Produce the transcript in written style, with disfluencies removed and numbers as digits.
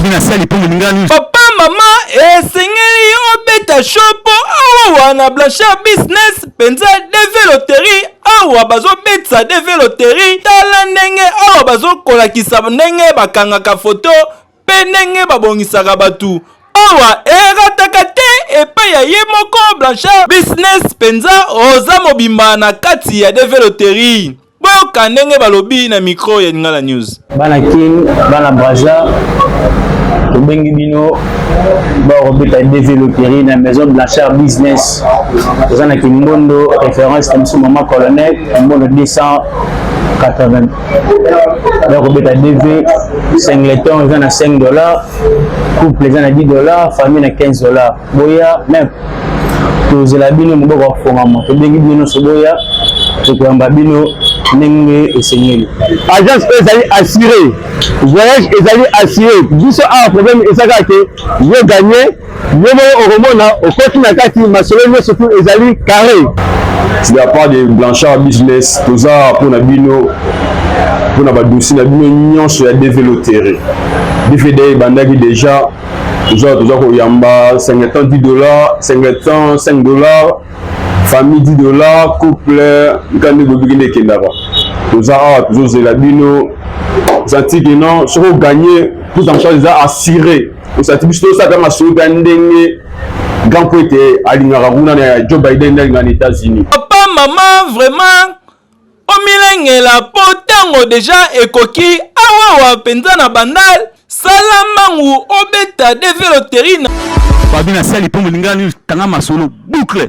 Fabi na sali mpo molingani. Papa, mama, esengeli obeta show mpo awawa na Blanchard Business mpenza DV Loterie. Awa bazobetisa DV Loterie. Tala ndenge awa bazokolakisa ndenge bakangaka foto mpe ndenge babongisaka bato. Awa erataka te epai ya ye moko Blanchard Business mpenza, oza mobimba na kati ya DV Loterie. Boyoka ndenge balobi na micro ya Lingala News. Bana Kin, bana Braza, tobengi bino bakobeta DV Loterie na Maison Blanchard Business. Toza na Kimbondo, référence na biso mama colonel Kimbondo 280. Bakobeta DV singleton eza na 5 $, couple eza na 10 $, famille na 15 $. Boya même, tozela bino, moboko afongama. Tobengi bino nyonso, boya, tokoyamba bino ndenge esengeli. Agence oyo ezali assuré, voyage ezali assuré. Biso awa problème eza kaka ke yo gagné, yo moko okomona okoti na kati, masolo nyonso tu ezali carré. De la part de Blanchard Business, toza mpona bino, mpona badossier na bino nyonso ya DV Loterie. DVD ebandaki déjà. Toza koyamba singleton 10 $, singleton 5 $, famille 10 $, couple nkandi bobiki nde ekendaka. Toza awa, tozozela bino. Osanti ke non, soki ogagné, prise en charge eza assuré. Osanti biso tosala masolo mpe ndenge grand po ete alingaka kuna na Joe Biden nde alingaka na États-Unis. Papa, mama, vraiment omilengela mpo ntango déjà ekoki. Awawa mpenza na Bandal, sala mbangu obeta DV Loterie na Fabi na sali mpo molingani, tanga masolo boucle.